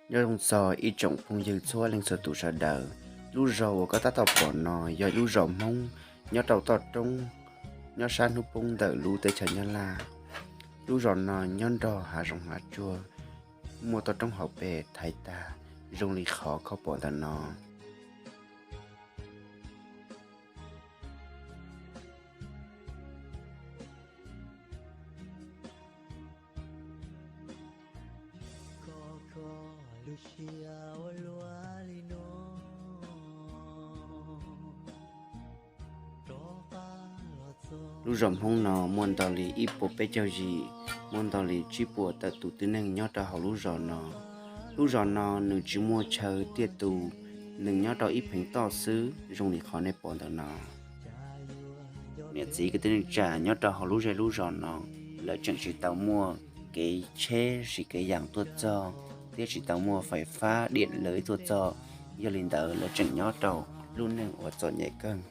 Nyob zoo txog ib tsoom phooj ywg txhua leej txhua tus sawv daws, lub zos uas koj tab tom pom no yog lub zos Hmoob nyob rau toj roob, nyob sab hnub poob ntawm lub teb chaws Nyab Laj. Lub zos no nyob nrog hav zoov hav tsuag, muaj toj roob hauv pes thaiv tag zoo li qhov koj pom ntawm no. Lub zos Hmoob no muaj ntau li ib puas peb caug yim, muaj ntau li tsib puas tawm tus tib neeg nyob rau hauv lub zos no. Lub zos no nws tsis muaj chaw tiaj tus, nws nyob rau ib pheev toj xwb zoo li qhov nej pom ntawm no. Niam txiv kwv tij neej tsa nyob rau hauv lub zej lub zos no, lawv tseem tsis tau muaj kev tsheb siv kev yam tuaj txog, thiab tsis tau muaj fais fab diam lawv tuaj txog. Yog li ntawd lawv tseem nyob rau lub neej uas txom nyem kawg.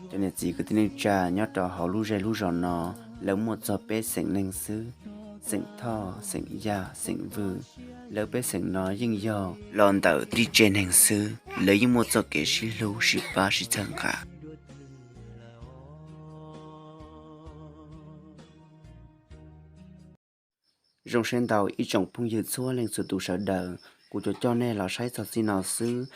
Cov niam txiv kwv tij neej tsa nyob rau hauv lub zej lub zos no, lawv muaj txog peb xeem neeg xwb: xeem Thoj, xeem Yaj, xeem Vwj. Lawv peb xeem no yeej yog los ntawm tib tsev neeg xwb, lawv yeej muaj txoj kev sib hlub sib pab sib txhawb nqa. Zoo siab ntau ib tsoom phooj ywg txhua leej txhua tus sawv daws, kuv coj nej los saib txog txij no xwb.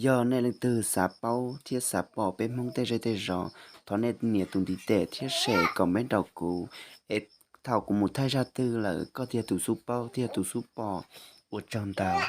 Yog nej leej twg xav paub thiab xav pom peb Hmoob tej zej tej zos, thov nej nias tus ntiv tes thiab share comment rau kuv, es thaum kuv mus thaij zaj twg lawm koj thiaj tus xub paub thiab tus xub pom. Ua tsaug ntau.